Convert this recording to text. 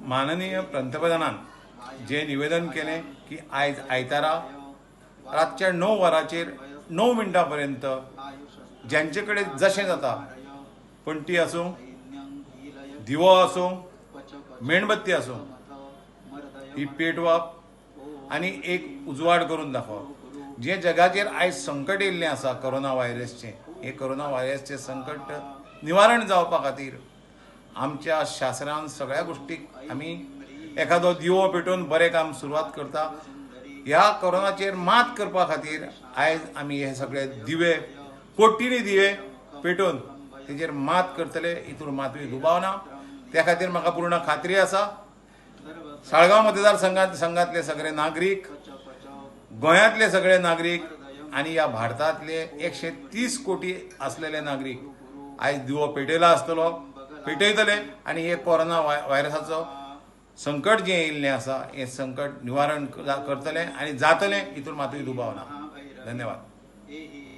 माननीय पंतप्रधानान जें निवेदन केलें की आयज आयतारा रातच्या 9 वरांचेर 9 मिनटां पर्यंत ज्यांचे कडेन जशें जाता, पणटी आसूं, दिवो आसूं, मेणबत्ती आसूं, ही पेटवप आनी एक उजवाड करून दाखोवप. जें जगाचेर आयज संकट येयल्लें आसा कोरोना व्हायरसचें, हें कोरोना व्हायरसचें संकट निवारण जावपा खातीर आमच्या शास्त्रान सगळ्या गोश्टीक आमी एखादो दिवो पेटोवन बरें काम सुरवात करता. ह्या कोरोनाचेर मात करपा खातीर आयज आमी हे सगळे दिवे, कोटींनी दिवे पेटोवन तेजेर मात करतले, हितून मातूय दुबाव ना. त्या खातीर म्हाका पूर्ण खात्री आसा, साळगांव मतदार संघातले सगळे नागरीक, गोंयांतले सगळे नागरीक आनी ह्या भारतांतले 130 कोटी आसलेले नागरीक आयज दिवो पेटयला आसतलो, पेटयतले आनी हे कोरोना व्हायरसाचो संकट जें येयल्लें आसा हें संकट निवारण करतलें आनी जातलें, हितून मातूय दुबाव ना. धन्यवाद.